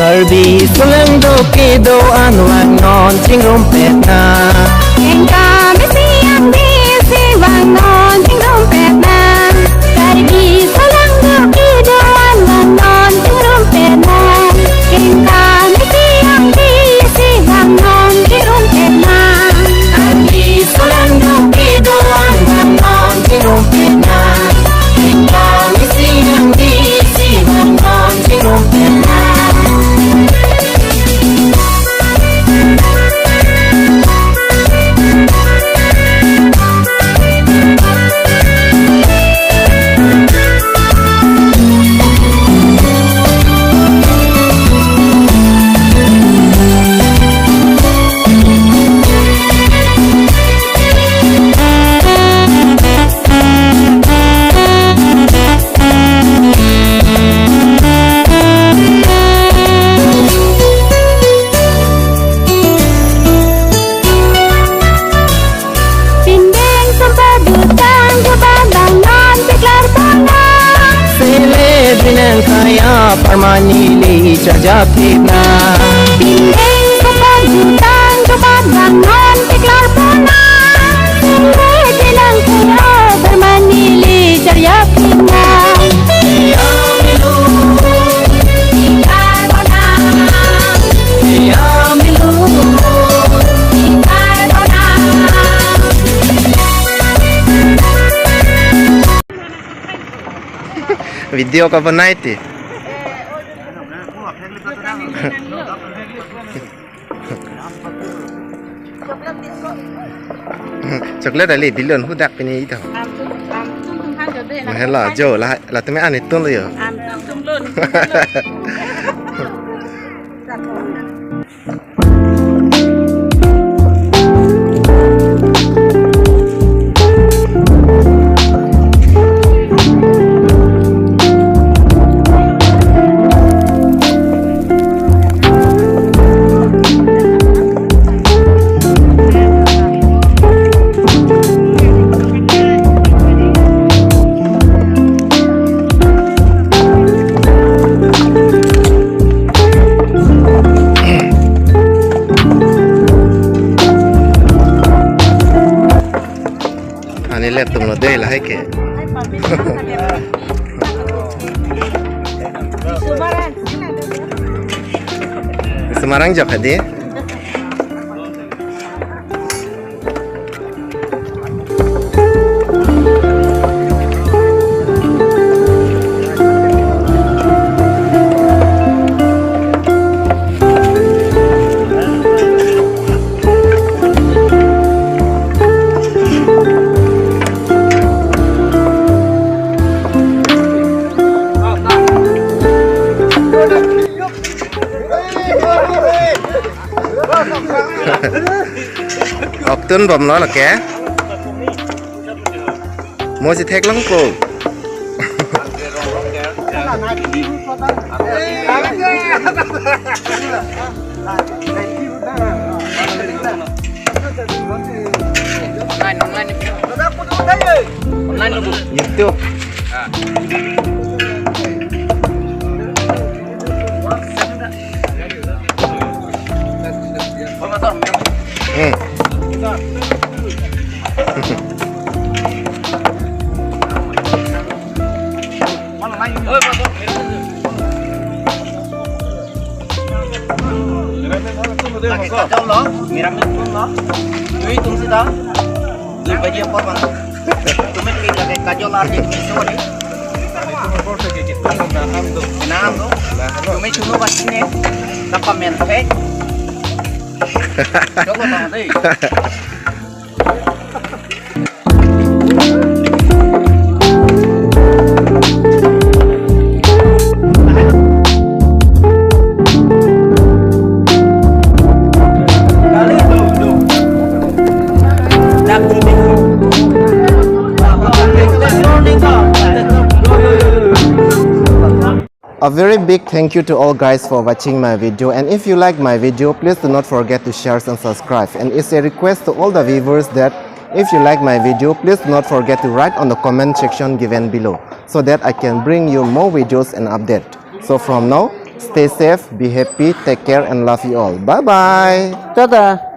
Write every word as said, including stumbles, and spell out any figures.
Karbi aso along do kedo-an vang non chingrumpet nang. Kengkam isi angdi isi vang non chingrumpet nang. Karbi aso along do kedo-an vang non chingrumpet nang. Kengkam isi angdi isi vang non chingrumpet nang. Karbi aso along do kedo-an vang non chingrumpet nang. Kengkam isi angdi isi vang non chingrumpet nang. Pindeng sampadu tang jubat bang non chiklar pon nang. Sele binang kaya parman ili charjapit nang. Pindeng sampadu tang jubat bang non chiklar pon nang. Sele binang kaya parman ili charjapit nang. Video ka banai ti. Chocolate ali bilon hudak pini ito. Hela jo la la tumi ani tun lo yo. Ani le tum lo dei lahai ke. Semarang jok hadi. Oktun bomlo lake. Mo si theklong po. Online, online. Online lo, Bu. YouTube. Hmm. Lake kajol lo, miramis lo. Dui tum sita. Dui baji apor bang. Tumi ke lake kajol ardi tumi so ni. Nang do. Tumi chunu basi ne. Tapa men he. Choklo bang dei. A very big thank you to all guys for watching my video, and if you like my video, please do not forget to share and subscribe. And it's a request to all the viewers that if you like my video, please do not forget to write on the comment section given below so that I can bring you more videos and update. So from now, stay safe, be happy, take care, and love you all. Bye bye. Tata.